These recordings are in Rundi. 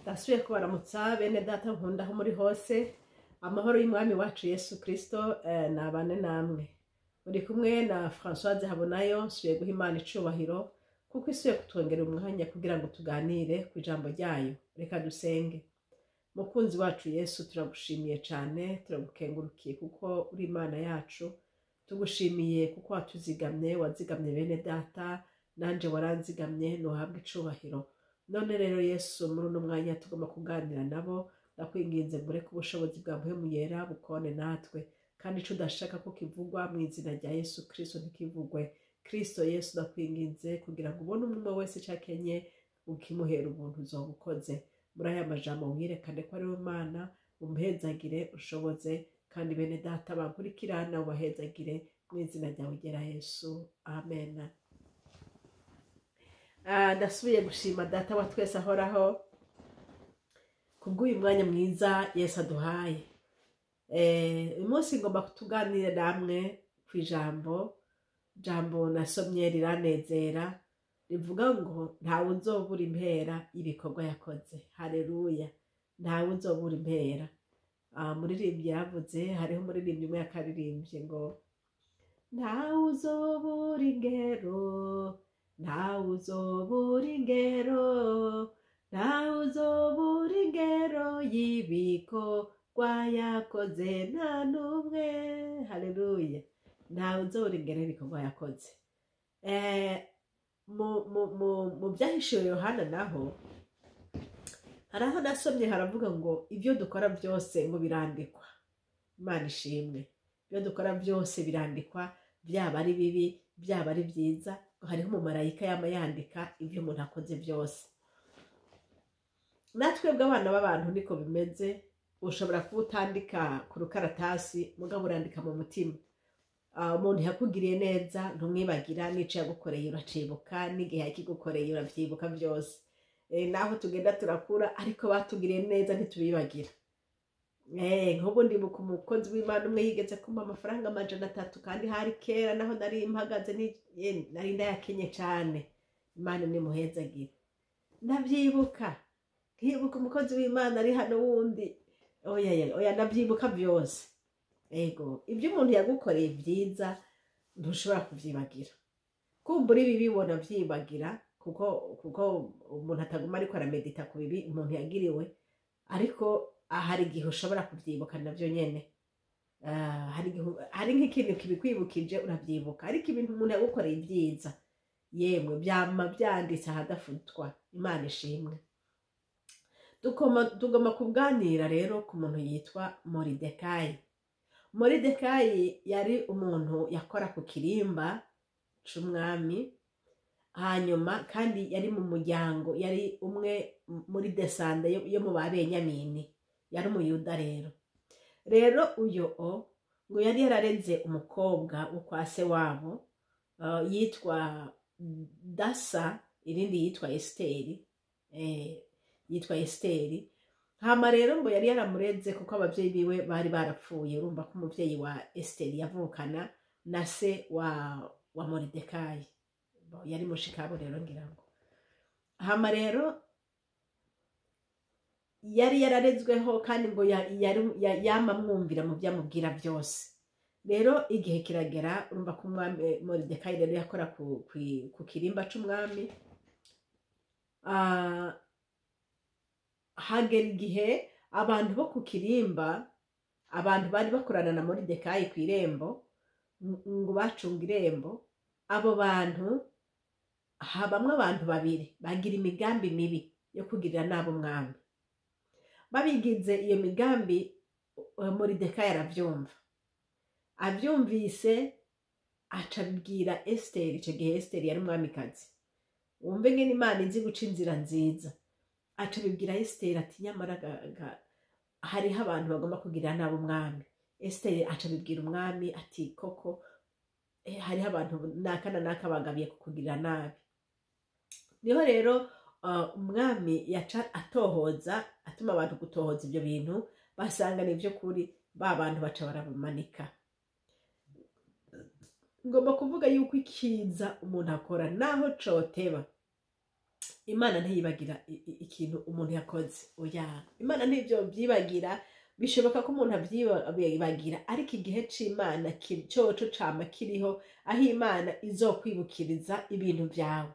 Ndasubiye kubaramutsa bene data nkunda aho muri hose. Amahoro y'Umwami wacu Yesu Kristo nabane namwe. Muri kumwe na Françoise Habonayo. Nsubiye guha Imana icubahiro kuko isubiye kutwongera umwanya kugira ngo tuganire ku ijambo ryayo. Reka dusenge. Mukunzi wacu Yesu, turagushimiye cyane, turagukengurukiye kuko uri Imana yacu. Tugushimiye kuko watuzigamye, wazigamye bene data, nanje waranzigamye, ntuhabwe icubahiro. None rero Yesu, muri uno mwanya tugomba kuganira nabo, ndakwinginze ngo ureke ubushobozi bwa Mpwemu Yera bukone natwe, kandi ico udashaka ko kivugwa, mu izina rya Yesu Kristo ntikivugwe. Kristo Yesu, ndakwinginze kugira ngo ubone umwe wese ico akenye, ukimuhera ubuntu uzoba ukoze. Muri aya majambo wirekane ko ari we Mana, umuhezagire, ushoboze kandi bene data bankurikirana, ubahezagire mu izina ryawe ryera Yesu, amen. Ndasubiye gushima Data wa twese ahoraho kubw'uyu mwanya mwiza Yesu aduhaye. Uyu munsi ngomba kutuganira namwe ku ijambo jambo nasomye riranezera, rivuga ngo ntawe uzobura impera y'ibikorwa yakoze. Haleluya! Ntawe uzobura impera. Umuririmbyi yavuze, hariho umuririmbyi umwe yakaririmbye ngo ntawe uzobura ingero, ntawe uzobura ingero, ntawe uzobura ingero y'ibikorwa yakoze, nta n'umwe. Haleluya! Ntawe uzobura ingero y'ibikorwa yakoze. Mu Byahishuwe Yohana naho hari aho nasomye haravuga ngo ibyo dukora byose ngo birandikwa. Imana ishimwe! Ibyo dukora byose birandikwa, byaba ari bibi, byaba ari byiza, ngo hariho umumarayika yama yandika ibyo umuntu akoze byose. Natwe bw'abana b'abantu niko bimeze. Ushobora kuba utandika ku rukaratasi, mugabo urandika mu mutima. Umuntu yakugiriye neza ntumwibagira, n'ico yagukoreye uracibuka, n'igihe yakigukoreye uravyibuka byose. Naho tugenda turakura, ariko batugiriye neza ntitubibagira. Nk'ubu ndibuka umukozi w'Imana umwe yigeze kumpa amafaranga 300, kandi hari kera naho nari mpagaze, nari ndayakenye cane. Imana nimuhezagire. Ndavyibuka, nkibuka umukozi w'Imana ari hano wundi. Oya oya, ndavyibuka byose. Ego, ibyo umuntu yagukoreye byiza ntushobora kuvyibagira. Kumbura ibi bibona vyibagira, kuko umuntu ataguma ariko aramedita ku bibi umuntu yagiriwe, ariko hari igihe ushobora kuvyibuka navyo nyene. Hari igihe hari nk'ikintu kibikwibukije uravyibuka, ariko ibintu umuntu yagukoreye ibyiza, yemwe, byama byanditse ahadafutwa. Imana ishimwe! Tugomba kuganira rero ku muntu yitwa Moridekayi. Moridekayi yari umuntu yakora ku kirimba c'umwami, hanyuma kandi yari mu muryango, yari umwe muri descendants yo mu ba Benyamini, yari umuyuda. Rero uyo o ngo yari yarareze umukobwa wo kwa se wabo, yitwa Dasa, irindi yitwa Esiteri, yitwa Esiteri. Hama rero ngo yari yaramureze kuko abavyeyi biwe bari barapfuye. Urumva ko umuvyeyi wa Esiteri yavukana na se wa Moridekayi. Bo, yari mushikabo rero ngira ngo. Hama rero yari yararezweho, kandi ngo yama amwumvira mu byo amubwira byose. Rero igihe kiragera, urumva ko umwami Moridekayi rero yakora ku kirimba c'umwami. Hagera igihe abantu bo ku kirimba, abantu bari bakorana na Moridekayi ku irembo, ngo bacunga irembo, abo bantu habamwo abantu babiri bagira imigambi mibi yo kugirira nabi umwami. Babigize iyo migambi, Moridekayi aravyumva. Avyumvise aca abwira Esiteri. Ico gihe Esiteri yari umwamikazi. Wumve ngene Imana izi guca inzira nziza. Aca abibwira Esiteri ati nyamara hariho abantu bagomba kugirira nabi umwami. Esiteri aca abibwira umwami ati koko, hariho abantu naka na naka bagabiye kukugirira nabi. Niho rero umwami yaca atohoza, atuma abantu gutohoza ibyo bintu, basanga ni ivy'ukuri, ba bantu baca barabumanika. Ngomba kuvuga yuko ikiza umuntu akora naho coteba Imana ntiyibagira ikintu umuntu yakoze. Oya, Imana ntibyo byibagira. Bishoboka ko umuntu abyibagira, ariko igihe c'Imana coco cama kiriho, aho Imana izokwibukiriza ibintu vyawe.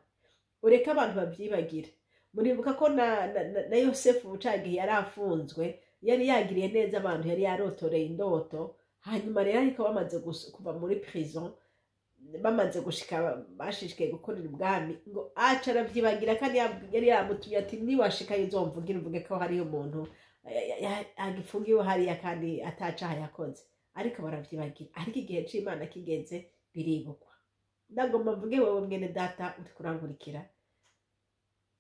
Ureke abantu babyibagira. Muribuka ko na Yosefu, ca gihe yari afunzwe, yari yagiriye neza abantu yari yarotoreye indoto. Hanyuma rero, ariko bamaze kuva muri prison, bamaze gushika, bashishikaye gukorera ubwami, ngo aca arabyibagira, kandi yari yamutumye ati: "Niwashikayo uzomvugire, uvuge ko hariyo umuntu agifungiwe hariya kandi atacaha yakoze." Ariko baravyibagira, ariko igihe c'Imana kigeze biribukwa. Ndagomba mvuge, wewe mwene data uri kurankurikira,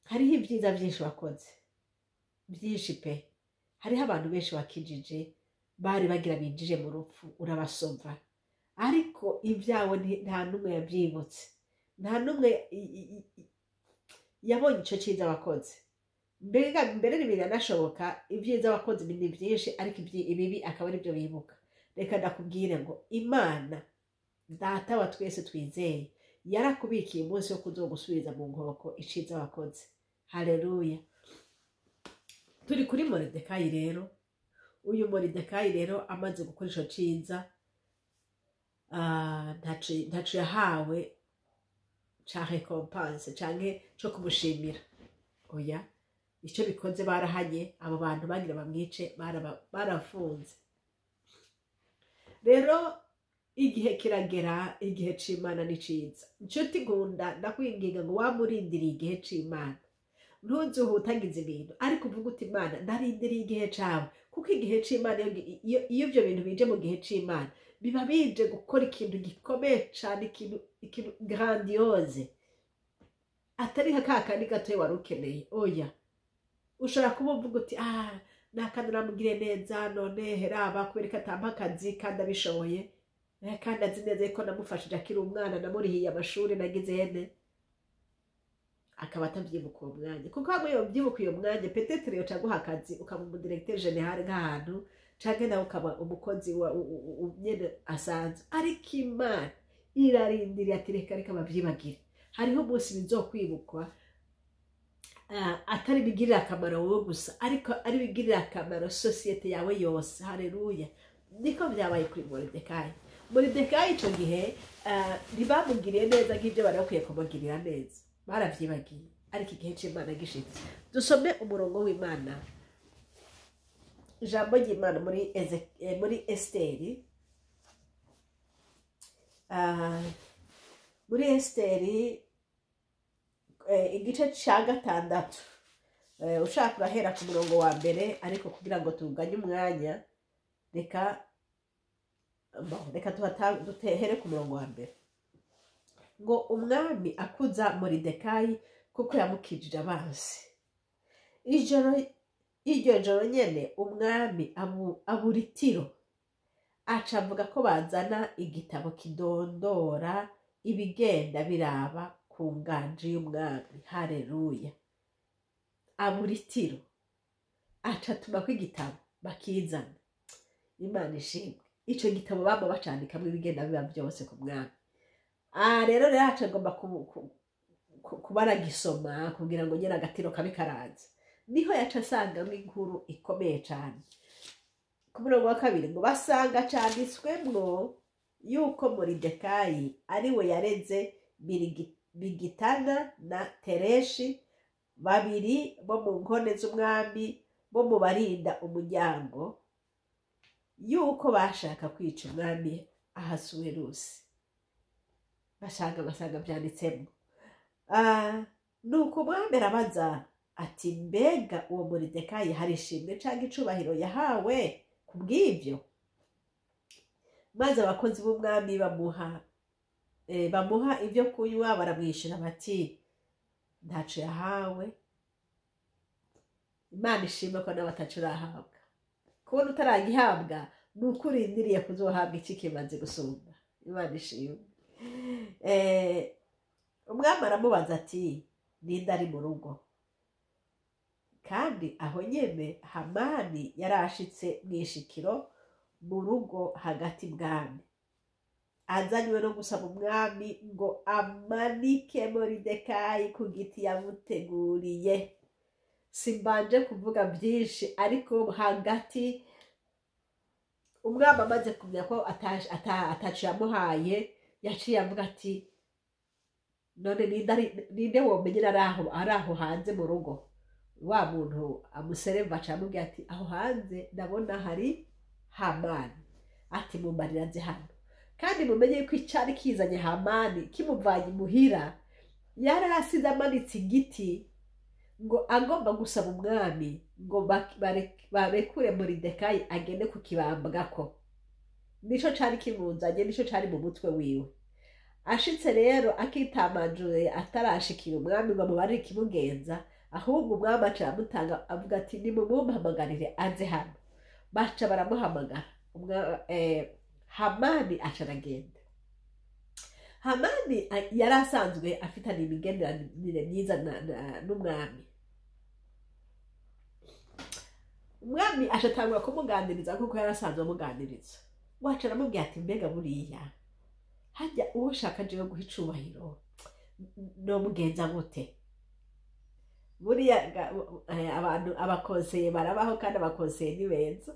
hariho ibyiza byinshi wakoze, byinshi pe. Hariho abantu benshi wakijije bari bagira binjije mu rupfu, urabasova, ariko ibyawe nta n'umwe yabyibutse, nta n'umwe yabonye ico cyiza wakoze. Mbega mbere biranashoboka, ibyiza wakoze ni byinshi, ariko ibibi akaba aribyo bibuka. Reka ndakubwire ngo Imana Data wa twese twizeye yarakubikiye umunsi wo kuzogusubiza mu nkoko iciza wakoze. Haleluya! Turi kuri Moridekayi. Rero uyu Moridekayi rero amaze gukora ico ciza, ntaco yahawe ca récompense canke co kumushimira. Oya, ico bikoze barahanye abo bantu bagira bamwice, barafunze. Rero igihe kiragera, igihe c'Imana ni ciza. Nshuti nkunda, ndakwinginga ngo wamurindiriye igihe c'Imana, ntuzuhutagize ibintu, ariko uvuga uti: "Imana, ndarindiriye igihe cawe." Kuko igihe c'Imana, iyo ivyo bintu bije mu gihe c'Imana, biba bije gukora ikintu gikomeye cane, ikintu grandiose, atari nka ka kandi gatoya wari ukeneye. Oya, ushobora kuba uvuga uti: "Ah, nakandi namugiriye neza, none heraba kubera ko atampa akazi kandi abishoboye, kandi azi neza yuko namufashije akiri umwana, namurihiye amashuri, nagize hene." Akaba atabyibuka uwo mwanya, kuko hamwe yobyibuka uyo mwanya, peut-être yoca aguha akazi, ukaba umu directeur général nk'ahantu, canke nawe ukaba umukozi wa nyene asanzwe. Ariko Imana irarindiriye ati: "Reka, reka bavyibagire, hariho umunsi bizokwibukwa, atari bigirira akamaro wowe gusa, ariko ari bigirira akamaro société yawe yose." Haleluya! Niko byabaye kuri Moridekayi. Moridekayi ico gihe ntibamugiriye neza nk'ibyo bari bakwiye kumugirira neza, baravyibagiye, ariko igihe c'Imana gishitse. Dusome umurongo w'Imana, ijambo ry'Imana muri Esiteri. Muri Esiteri, igice cya gatandatu. Ushaka urahera ku murongo wa mbere, ariko kugira ngo tuganye umwanya, reka, bon, reka duhere ku murongo wa mbere. Ngo umwami akuza Moridekayi kuko yamukijije abansi. Ijoro, iryo joro nyene, umwami abura itiro, aca avuga ko bazana igitabo kidondora ibigenda biraba ku nganji y'umwami. Haleluya! Abura itiro, aca atuma ko igitabo bakizana. Imana ishimwe! Ico gitabo bama bacandikamwo ibigenda biba byose ku mwami. Ah, rero aca agomba kuba aragisoma kugira ngo nyine agatiro kabe karaza. Niho yaca asangamwo inkuru ikomeye cane. Ku murongo wa kabiri ngo basanga canditswemwo yuko Moridekayi ariwe yareze Bigitana na Tereshi, babiri bo mu nkone z'umwami, bo mu barinda umuryango, yuko bashaka kwica umwami Ahasuwerusi. Basanga byanditsemo. Nuko umwami arabaza ati: "Mbega uwo Moridekayi hari ishimwe cyangwa icubahiro yahawe ku bw'ibyo?" Maze abakozi b'umwami bamuha ibyo kunywa baramwishyura bati: "Ntaco yahawe." Imana ishimwe ko nawe ataco urahabwa. Kubona utaragihabwa ni uko urindiriye kuzohabwa iki kimaze gusumba. Imana ishimwe! Umwami aramubaza ati: "Ninde ari mu rugo?" Kandi aho nyene Hamani yari ashitse mu ishikiro mu rugo hagati bwami. Azanywe no gusaba umwami ngo amanike Moridekayi ku giti yamuteguriye. Simbanje kuvuga byinshi, ariko hagati umwami amaze kumenya ko ataco yamuhaye, yaciye avuga ati: "None ninde womenyera ari aho hanze mu rugo?" Wa muntu amusereva aca amubwira ati: "Aho hanze ndabona hari Hamani." Ati: "Mumbarira nze hano." Kandi mumenye ko icari kizanye Hamani, kimuvanye imuhira, yari asize amanitse igiti ngo agomba gusaba umwami ngo barekure Moridekayi agende kukibambwako. Nico cari kimuzanye, nico cari mu mutwe wiwe. Ashitse rero akitamanjuye, atarashikira umwami ngo amubarire ikimugenza, ahubwo umwami aca aramutanga, avuga ati: "Nimumumpamagarire aze hano." Baca baramuhamagara. Hamani aca aragenda. Hamani yari asanzwe afitanye imigenderanire myiza n'umwami. Umwami aca atangura kumuganiriza kuko yari asanzwe amuganiriza. Waca aramubwira ati: "Mbega buriya hajya uwo ushaka jewe guha icubahiro nomugenza gute?" Buriya abantu abakonseye barabaho, kandi abakonseye ni beza.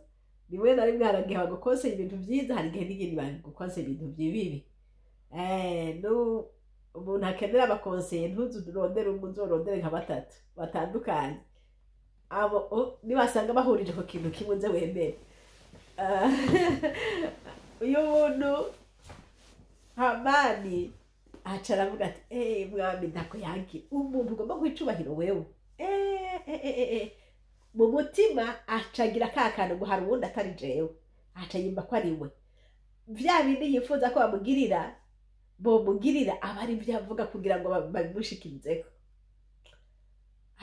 Rimwe na rimwe hari igihe bagukonseye ibintu byiza, hari igihe n'igindi bagukonseye ibintu bibi. Umuntu akenera abakonseye, ntuzu urondere umwe, uzorondere nka batatu batandukanye. Abo nibasanga bahurije ku kintu kimwe, uze wemere. Uyu muntu Hamani aca aravuga ati: "Eh, mwami, ntako yangi umuntu ugomba guha icubahiro wewe." Eh, eh, eh, eh, eh. Mu mutima acagira ka kantu ngo hari uwundi atari jewe, aca yumva ko ari we. Vya bindi yifuza ko bamugirira, bomugirira, aba ari byo avuga kugira ngo babimushikirizeko.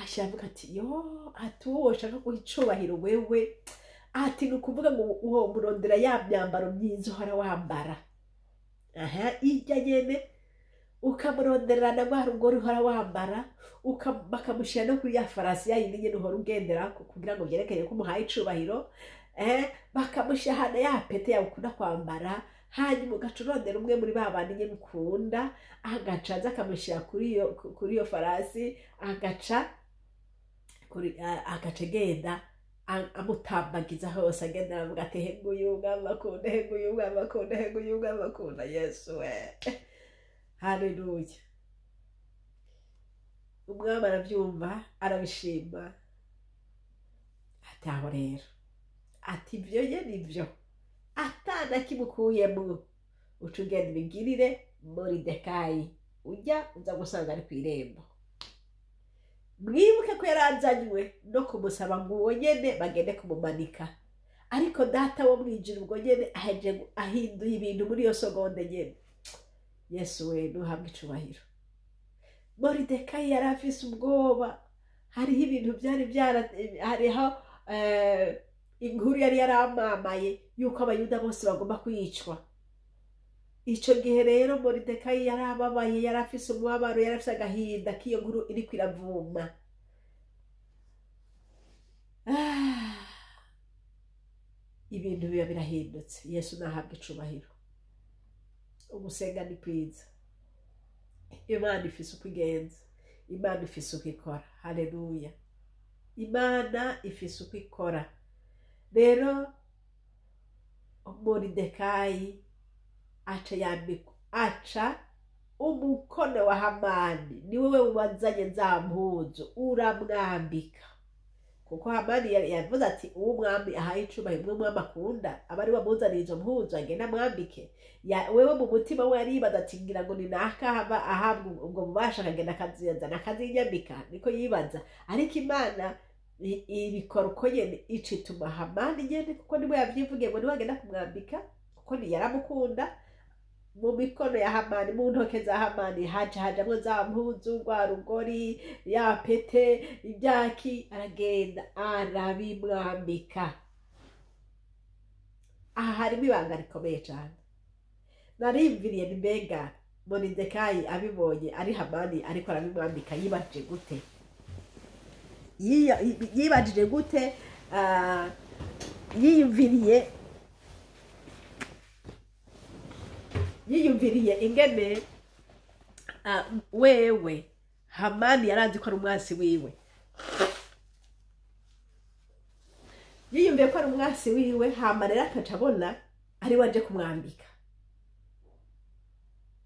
Aca avuga ati: "Yo," ati, "uwo ushaka guha icubahiro wewe," ati, "ni ukuvuga ngo uwo murondera ya myambaro myiza uhora wambara, aha ijya nyene, ukamuronderera na rwa rugori uhora wambara, bakamushyira no kuri ya farasi ya yindi nyene uhora ugendera kugira ngo byerekane ko umuhaye icubahiro, bakamushyira ahantu ya pete yawe ukunda kwambara. Hanyuma ugaca urondera umwe muri ba bandi nyene ukunda, agaca aza akamushyira kuri iyo farasi, agaca agenda amutambagiza hose, agenda aravuga ati: 'Henguyu umwami akunda, henguyu umwami akunda, henguyu umwami akunda.' Yesu we, haleluya!" Umwami arabyumva, arabishima, ati: "Aho rero," ati, "ibyo ye nibyo atana kimukuyemo, uca ugenda ubigirire Moridekayi, ujya uza gusanga ari ku irembo." Mwibuke ko yaranzanywe no kumusaba ngo uwo nyene bagende kumumanika, ariko Data wo mwijuru ubwo nyene aheje ahinduye ibintu muri iyo segonde nyene. Yesu we, ntuhabwe icubahiro! Moridekayi yari afise ubwoba. Hariho ibintu byari byara, hariho inkuru yari yaramamaye yuko Abayuda bose bagomba kwicwa. Ico gihe rero Moridekayi yari ababaye, yari afise umubabaro, yari afise agahinda k'iyo nkuru iriko iravuma. Ah, ibintu biba birahindutse. Yesu nahabwa icubahiro! Ugusenga ni kwiza. Imana ifise uko igenza, Imana ifise uko ikora. Haleluya! Imana ifise uko ikora. Rero Moridekayi aca yambikwa, aca umukono wa Hamani, ni wewe wazanye za mpuzu, uramwambika, kuko Hamani yavuze ati: "Uwo mwami ahaye icubahiro, umwe mwami akunda, aba ari we amuzaniye izo mpuzu, agenda amwambike." Wewe mu mutima we yaribaza ati: "Ngira ngo ni naka haba ahabwa ubwo bubasha, akagenda akazizana akazinyambika." Niko yibaza, ariko Imana ibikora uko nyene, ica ituma Hamani nyene, kuko niwe yavyivugiye ngo niwe agenda kumwambika, kuko ni yaramukunda. Mu mikono ya Hamani, mu ntoke za Hamani, haca hajamwo za mpuzu, rwa rugori, ya pete, ibyaki, aragenda arabimwambika. Aha harimo ibanga rikomeye cyane. Narimviriye ni: mbega Moridekayi abibonye ari Hamani ariko arabimwambika, yibajije gute? Yibajije gute? Ah, yiyumviriye Yiyumviriye ingene wewe Hamani yarazi ko ari umwasi wiwe, yiyumviye ko ari umwasi wiwe. Hama rero akaca abona ari we aje kumwambika.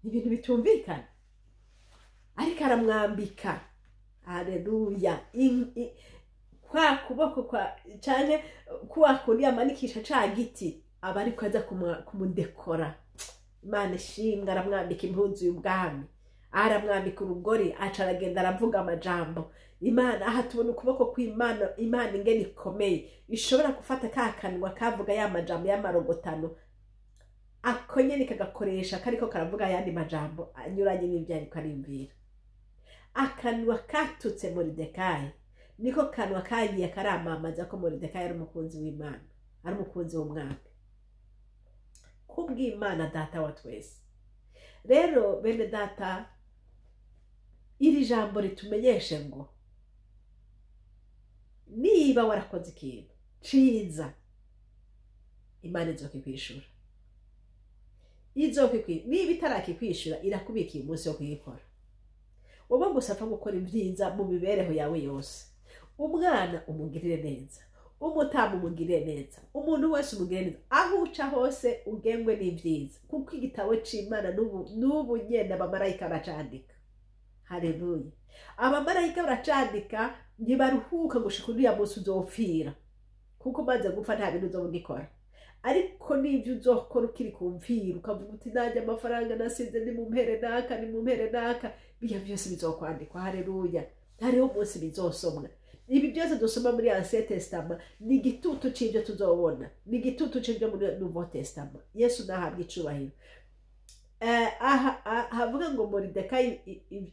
Ibintu bitumvikana, ariko aramwambika. Haleluya! Kwa kuboko kwa canke kwa kundi yamanikisha ca giti, aba ariko aza kumudekora. Imana ishimwe! Aramwambika impuzu y'ubwami, aramwambika urugori, aca aragenda aravuga amajambo. Imana, aha tubona ukuboko kw'Imana, Imana ingene ikomeye, ishobora gufata ka kanwa kavuga ya majambo y'amarogotano, ako nyene kagakoresha kariko karavuga ayandi majambo anyuranye n'ivyo ariko ariyumvira. Akanwa katutse Moridekayi niko kanwa kagiye karamamaza ko Moridekayi ari umukunzi w'Imana, ari umukunzi w'umwami, kubw'Imana Data wa twese. Rero bene data, iri jambo ritumenyeshe ngo niba warakoze ikintu ciza, Imana izokikwishura. Niba itarakikwishura, irakubikiye umunsi wo kuyikora. Wowe gusa apfa gukora ibyiza mu mibereho yawe yose. Umwana umugirire neza, umutamu umugirire neza, umuntu wese umugirire neza, aho uca hose ugengwe n'ibyiza, kuko igitabo c'Imana n'ubu nyene abamarayika baracandika. Haleluya! Abamarayika baracandika, ntibaruhuka gushika uriya munsi uzopfira, kuko umaze gupfa nta bintu uzoba ugikora. Ariko n'ibyo uzokora ukiri ku mfira, ukavuga uti: "Nanjye amafaranga nasize ni mu mpere naka, ni mu mpere naka," bijya byose bizokwandikwa. Haleluya! Hariho umunsi bizosomwa. Ibi byose dusoma muri Ancien Testament ni igitutu c'ibyo tuzobona, ni igitutu c'ibyo muri Nouveau Testament. Yesu nahabwa icubahiro. Aha havuga ngo Moridekayi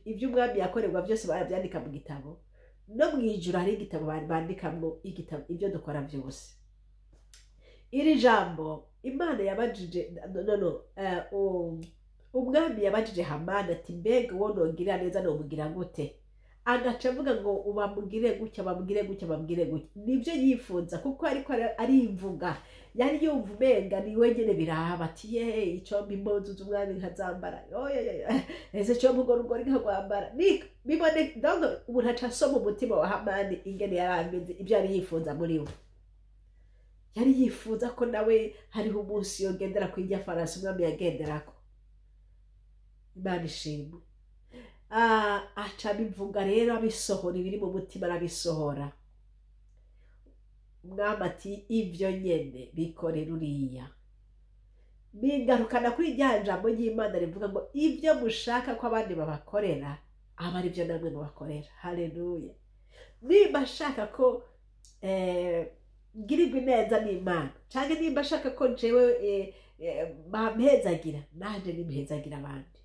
ibyo umwami yakorerwa byose barabyandika mu gitabo. No mu ijuru hari igitabo bandikamwo igitabo ibyo dukora byose. Iri jambo Imana yabajije, no, umwami yabajije Hamani ati: "Mbega uwo nogirira neza nomugira gute?" Agaca avuga ngo ubamugire gutya, bamugire gutya, bamugire gutya. Nibyo yifuza, kuko ariko arivuga, yari yumva umenga ni we nyene biraba, ati: "Ye, icomba impuzu z'umwami nkazambara, oyoyoyo, ese cyo urwo rugori nkarwambara." Ni bibone donc umuntu aca asoma umutima wa Hamani ingene yari ameze, ibyo yari yifuza muri we. Yari yifuza ko nawe hariho umunsi yogendera ku irya farasi umwami yagenderako. Imana ishimwe! Aca abivuga rero, abisohora, ibiri mu mutima arabisohora. Umwami ati: "Ibyo nyene bikorera uriya." Bigarukana kuri rya jambo ry'Imana rivuga ngo ibyo mushaka ko abandi babakorera, aba ari byo namwe mubakorera. Haleluya! Nimba ashaka ko ngirirwa ineza n'Imana, cyangwa nimba ashaka ko jewe bampezagira, nanjye nimpezagira abandi.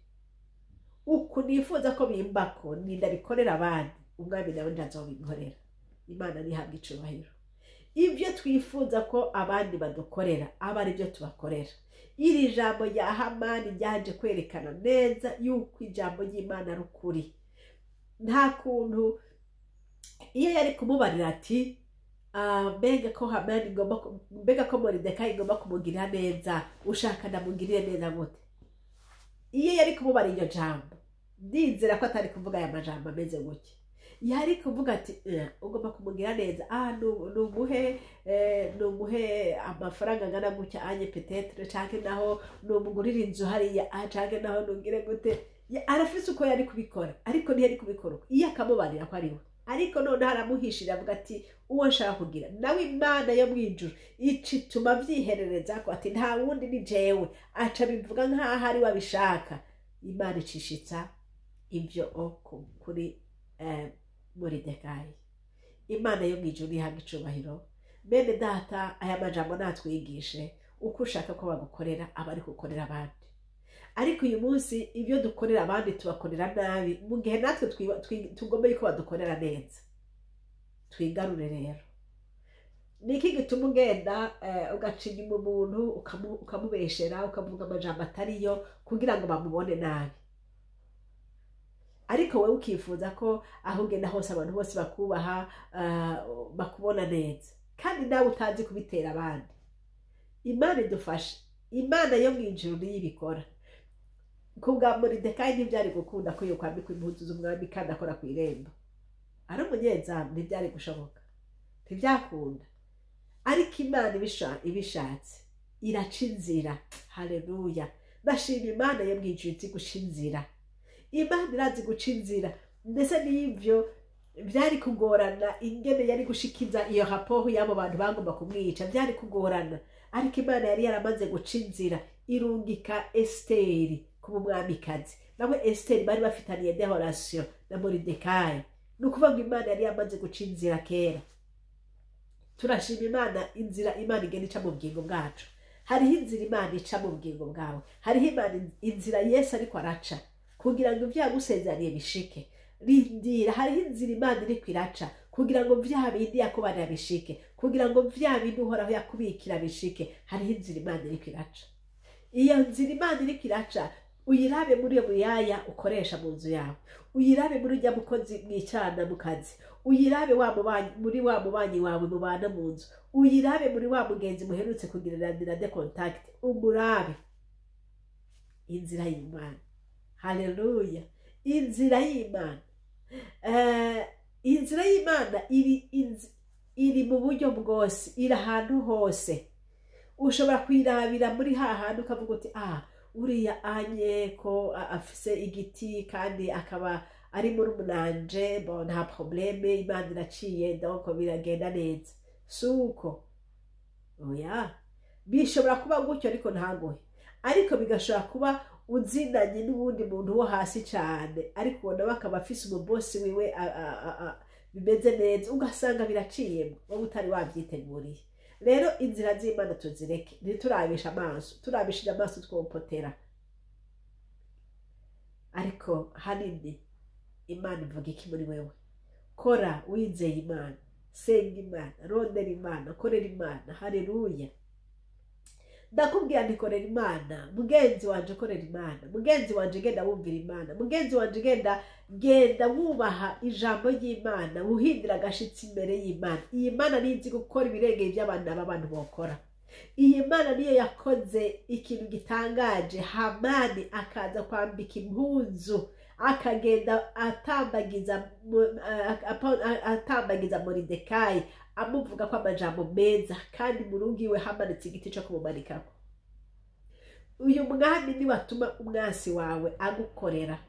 Uku nifuza ko bimbako, nindabikorera abandi, umwami nawe ndazobinkorera. Imana nihabwa icubahiro! Ibyo twifuza ko abandi badukorera, aba ari byo tubakorera. Iri jambo rya Hamani ryaje kwerekana neza yuko ijambo ry'Imana ari ukuri. Nta kuntu iyo yari kumubarira ati: "Ah, mbega ko Hamani igomba mbega ko Moridekayi igomba kumugirira neza, ushaka ndamugirire neza gute?" Iyo yari kumubarira iryo jambo, ndizera ko atari kuvuga aya majambo ameze gutya. Yari kuvuga ati: "Ugomba kumugira neza, numuhe amafaranga angana gutya anye peut-être, canke naho numugurira inzu hariya, canke naho nugire gute." Arafise uko yari kubikora, ariko ntiyari kubikora uko iyo akamubarira ko ari we. Ariko noneho aramuhishira, avuga ati: "Uwo nshaka kugira nawe." Imana yo mwijuru ica ituma avyiherereza ko ati: "Nta wundi, ni jewe." Aca bivuga nk'aho ari we abishaka. Imana icishitsa ibyo kuri Moridekayi. Imana yo mwijuru ihabwa icubahiro! Bene data, aya majambo natwigishe uko ushaka ko bagukorera, aba ari gukorera abandi. Ariko uyu munsi ibyo dukorera abandi tubakorera nabi, mu gihe natwe tugomba yuko badukorera neza. Twigarure rero. Ni iki gituma ugenda ugaca inyuma umuntu, ukamubeshera, ukavuga amajambo atariyo kugira ngo bamubone nabi, ariko wowe ukifuza ko aho ugenda hose abantu bose bakubaha, bakubona neza, kandi nawe utazi kubitera abandi? Imana idufashe! Imana yo mu ijuru niyo ibikora. Ku bwa Moridekayi ntibyari gukunda ko yokwambikwa impuzu z'umwami kandi akora ku irembo ari umunyezamu, ntibyari gushoboka, ntibyakunda. Ariko Imana ibishatse iraca inzira. Haleluya! Ndashima Imana yo mwijuru izi guca inzira. Imana irazi guca inzira. Ndetse n'ibyo byari kugorana ingene yari gushikiza iyo raporo y'abo bantu bagomba kumwica, byari kugorana, ariko Imana yari yaramaze guca inzira, irungika Esiteri kuba umwamikazi. Nawe Esiteri bari bafitaniye des relations na Moridekayi. Ni ukuvuga ngo Imana yari yamaze guca inzira kera. Turashima Imana inzira Imana igenda ica mu bugingo bwacu. Hariho inzira Imana ica mu bugingo bwawe, hariho Imana inzira Yesu ariko araca kugira ngo ibyo yagusezeraniye bishike. Rindira, hariho inzira Imana iriko iraca kugira ngo vya bindi yakubarira bishike, kugira ngo vya bindi Uhoraho yakubikira bishike. Hariho inzira Imana iriko iraca. Iyo nzira Imana iriko iraca uyirabe muri iyo muyaya ukoresha mu nzu yawe, uyirabe muri ujya mukozi mwicarana mu kazi, uyirabe wa mubanyi, muri wa mubanyi wawe mubana mu nzu, uyirabe muri wa mugenzi muherutse kugiriranira des contacts, umurabe inzira y'Imana. Haleluya! Inzira y'Imana, inzira y'Imana iri mu buryo bwose, iri ahantu hose. Ushobora kuyirabira muri ha hantu ukavuga uti: "Ah, uriya anye ko afise igiti kandi akaba ari muri umunanje, bon, nta problème, Imana iraciye, donc biragenda neza." Si uko, oya. Bishobora kuba gutyo ariko ntaguhe, ariko bigashobora kuba uzinanye n'uwundi muntu wo hasi cyane, ariko ubona bakaba afise umubosi wiwe bimeze neza, ugasanga biraciyemo wowe utari wabyiteguriye. Rero inzira z'Imana tuzireke, ntiturabisha amaso. Turabishije amaso twopotera. Ariko hanini Imana ivuga iki muri wewe? Kora wizeye Imana, senga Imana, rondera Imana, korera Imana. Haleluya! Ndakubwira nti korera Imana, mugenzi wanje, korera Imana, mugenzi wanje, genda wumvira Imana, mugenzi wanje, genda genda wubaha ijambo ry'Imana, wuhindira agashitsi imbere y'Imana. Iyi Mana niyo izi gukora ibirengeye iby'abantu b'abantu bokora. Iyi Mana niyo yakoze ikintu gitangaje, Hamani akaza kwambika impuzu, akagenda atambagiza Moridekayi, amuvuga ko amajambo meza, kandi mu rugo iwe hamanitse igiti cyo kumumanikako. Uyu mwami niwe atuma umwansi wawe agukorera.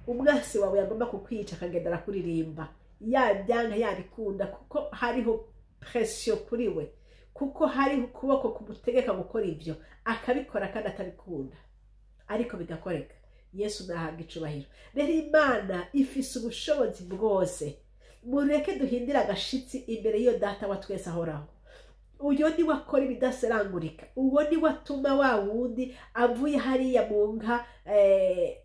Umwansi wawe yagomba kukwica akagenda arakuririmba, yabyanka yabikunda, kuko hariho pression kuri we, kuko hariho ukuboko kumutegeka gukora ibyo, akabikora kandi atabikunda, ariko bigakoreka. Yesu nahabwa icubahiro. Rero Imana ifise ubushobozi bwose. Mureke duhindire agashitsi imbere y'iyo Data wa twese ahoraho. Uyo niwe akora ibidaserangurika, uwo niwe atuma wa wundi avuye hariya mu nka,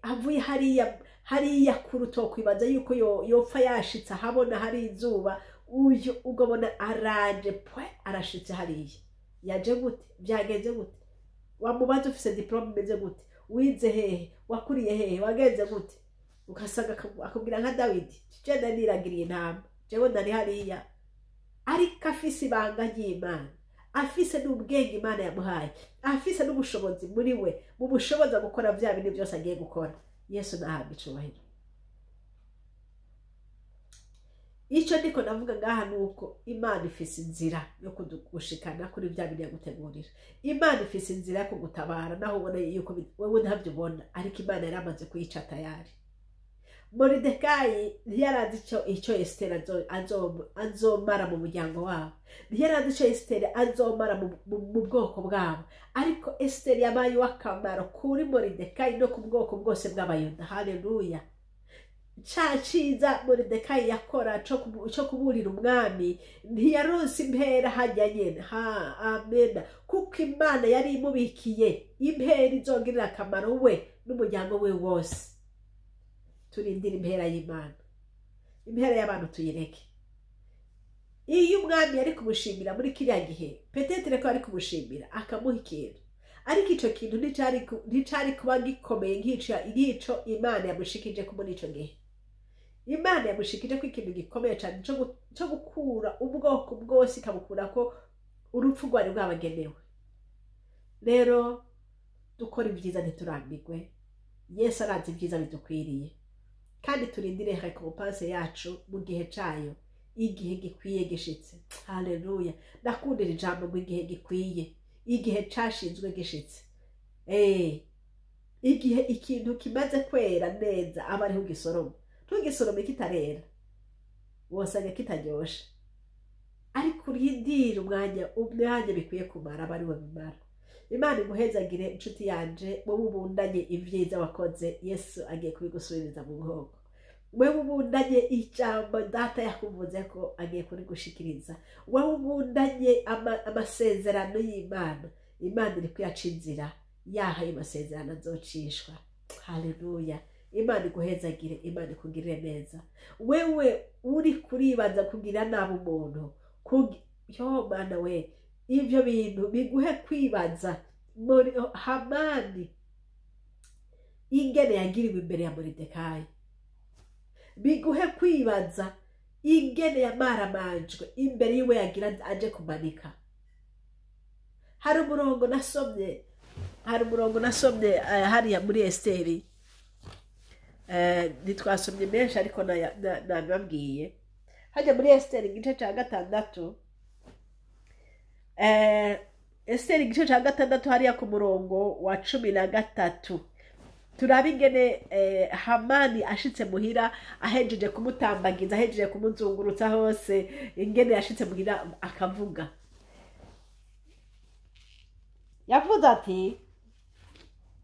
avuye hariya hariya kure utokwibaza yuko yopfa yashitse ahabona hari izuba, uyu ugabona araje pwe arashitse hariya. Yaje gute? Byagenze gute? Wamubaza ufise diplôme imeze gute, wize hehe, wakuriye hehe, wagenze gute, ugasanga akubwira nka Dawidi: "Jenda niragiriye intama, jewe nari hariya." Ariko afise ibanga ry'Imana, afise n'ubwenge Imana yamuhaye, afise n'ubushobozi muri we mu bushoboza gukora bya bintu byose agiye gukora. Yesu nahabwa icubahiro. Icyo ndiko navuga ngaha ni uko Imana ifise inzira yo kugushikana kuri bya bintu yagutegurira. Imana ifise inzira yo kugutabara naho ubona yuko wewe ntabyo ubona, ariko Imana yaramaze kuyica tayari. Moridekayi ntiyarazi icyo Esiteri azomara mu muryango wabo, ntiyarazi icyo Esiteri azomara mu bwoko bwabo, ariko Esiteri yabaye uw'akamaro kuri Moridekayi no ku bwoko bwose bw'Abayuda. Haleluya! Ca ciza Moridekayi yakora co kuburira umwami ntiyaronse impera hajya nyene. Ha, amena! Kuko Imana yari imubikiye impera izongirira akamaro we n'umuryango we wose. Turindire impera y'Imana, impera y'abantu tuyireke. Iyo umwami yari kumushimira muri kiriya gihe, peut-être ko ari kumushimira akamuha ikintu, ariko ico kintu nticari kuba gikomeye nk'ico Imana yamushikije ko muri ico gihe. Imana yamushikije ko ikintu gikomeye cane co gukura ubwoko bwose, ikabukurako urupfu rwari rwabagenewe. Rero dukora ibyiza ntiturambirwe. Yesu arazi ibyiza bidukwiriye, kandi turindire récompense yacu mu gihe cayo, igihe gikwiye gishitse. Haleluya! Ndakundira ijambo ngo igihe gikwiye, igihe cashinzwe gishitse. Igihe ikintu kimaze kwera neza aba ariho ugisoroma. Ntugisorome kitarera, wosanga kitaryoshe. Ariko urindire umwanya bikwiye kumara, aba ariwe bimara. Imana iguhezagire, inshuti yanje. Wowe ubundanye ibyiza wakoze, Yesu agiye kubigusubiriza mu nkoko. Wewe ubundanye ijambo Data yakuvuze ko agiye kurigushikiriza, wewe ubundanye amasezerano y'Imana, Imana iri kuyaca inzira yaho ayo masezerano azocishwa. Haleluya! Imana iguhezagire, Imana ikugirire neza. Wewe uri kuribaza kugira nabi umuntu, yo Mana we, ivyo bintu biguhe kwibaza muri Hamani ingene yagiriwe imbere ya Moridekayi, biguhe kwibaza ingene yamaramanjwe imbere yiwe yagira aje kumanika. Hari umurongo nasomye hariya muri Esiteri. Ntitwasomye menshi, ariko nabibabwiye. Hajya muri Esiteri igice cya 6, Esiteri igice cya 6, hariya ku murongo wa 13, turabe ingene Hamani ashitse muhira, ahejeje kumutambagiza, ahejeje kumuzungurutsa hose, ingene yashitse muhira akavuga. Yavuze ati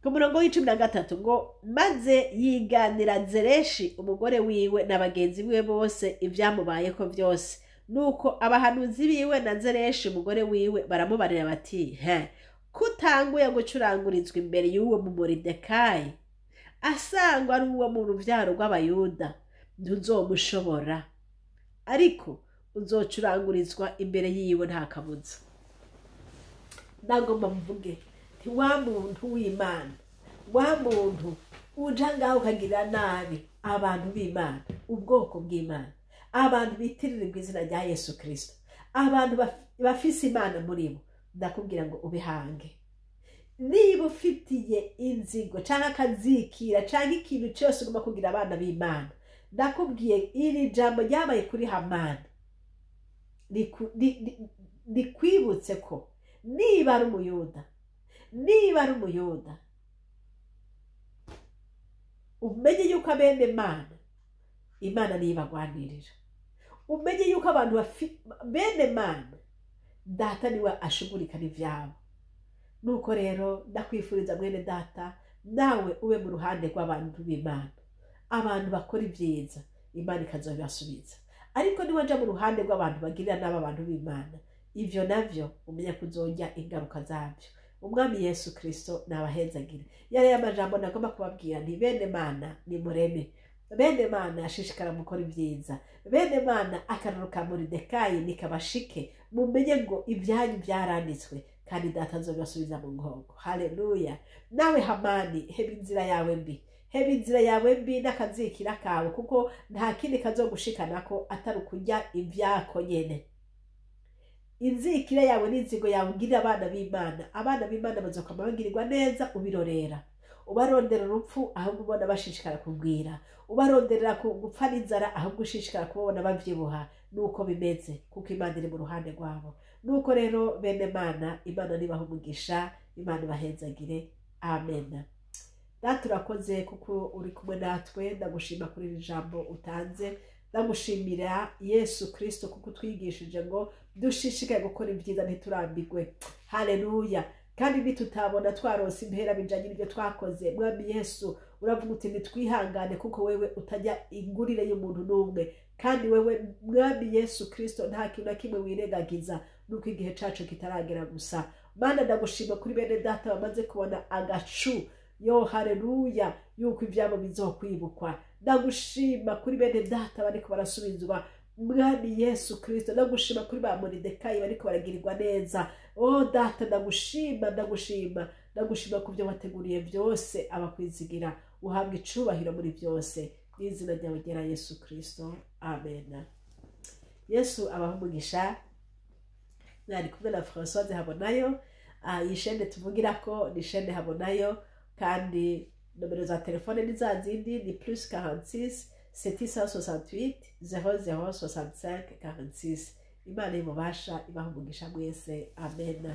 ku murongo wa 13 ngo: "Maze yiganira Zereshi umugore wiwe na bagenzi biwe bose ibyamubayeko byose. Nuko abahanuzi biwe na Zereshi umugore wiwe baramubarira bati: 'He, kutanguye gucurangurizwa imbere y'uwo mu Moridekayi asangwa ari uwo mu rubyaro rw'Abayuda, ntuzomushobora, ariko uzocurangurizwa imbere yiwe nta kabuza.'" Ndagomba mvuge nti: wa muntu w'Imana, wa muntu uja ngaho ukagirira nabi abantu b'Imana, ubwoko bw'Imana, abantu bitiririrwa izina rya Yesu Kirisito, abantu bafise Imana muri bo, ndakubwira ngo ubihange. Niba ufitiye inzigo cyangwa akazikira cyangwa ikintu cyose ugomba kugira abana b'Imana, ndakubwiye, iri jambo ryabaye kuri Hamani rikwibutse ko niba ari Umuyuda, niba ari Umuyuda, umenye yuko abene Mana, Imana niyo ibagwanirira. Umenye yuko abantu bene Mana, Data niwe ashugurikana ivyabo. Nuko rero ndakwifuriza, mwene Data, nawe ube mu ruhande rw'abantu b'Imana, abantu bakora ibyiza, Imana ikazobibasubiza. Ariko niwaja mu ruhande rw'abantu bagirira nabi abantu b'Imana, ivyo navyo umenye kuzorya ingaruka zabyo. Umwami Yesu Kristo nabahezagire. Yari amajambo nagomba kubabwira nti: bene Mana, nimureme. Bene Mana, ashishikara mukora ibyiza. Bene Mana, akararo ka Moridekayi nikabashike, mumenye ngo ibyanyu byaranditswe kandi Data azobibasubiza mu nkoko. Haleluya! Nawe Hamani, heba inzira yawe mbi, heba inzira yawe mbi n'akazikira kawe, kuko nta kindi kazogushikanako atari ukurya ivyako nyene. Inzikira yawe n'inzigo yawe ugirira abana b'Imana, abana b'Imana bazokama bagirirwa neza ubirorera. Ubarondera urupfu, ahubwo ubona bashishikara kugwira. Ubaronderera gupfa n'inzara, ahubwo ushishikara kubabona bavyibuha. Nuko bimeze, kuko Imana iri mu ruhande rwabo. Nuko rero, bene Mana, Imana nibaha umugisha, Imana ibahezagire. Amen. Data, urakoze kuko uri kumwe natwe. Ndagushima kuri iri jambo utanze. Ndagushimira, Yesu Kristo, kuko utwigishije ngo dushishikaye gukora ibyiza, ntiturambirwe. Haleluya! Kandi nitutabona twaronse impera bijanye n'ibyo twakoze, Mwami Yesu, uravuga uti nitwihangane, kuko wewe utajya ingurire y'umuntu n'umwe. Kandi wewe, Mwami Yesu Kristo, nta kintu na kimwe wirengagiza, nuko igihe cacu kitaragera gusa. Mana, ndagushima kuri bene Data bamaze kubona agacu, yo haleluya, yuko ibyabo bizokwibukwa. Ndagushima kuri bene Data bariko barasubizwa. Mwami Yesu Kristo, ndagushima kuri ba Moridekayi bariko baragirirwa neza. O Data, ndagushima, ndagushima, ndagushima ku byo wateguriye byose abakwizigira. Uhabwa icubahiro muri byose, mu izina ryawe ryera Yesu Kristo, amen. Yesu abaha umugisha. Mwari kumwe na Françoise Habonayo. Iyi shene tuvugira ko ni shene Habonayo, kandi Nomero za telefone ni za zindi, ni +46 768 00 65 46. Imana y'ububasha ibaha umugisha mwese. Amen.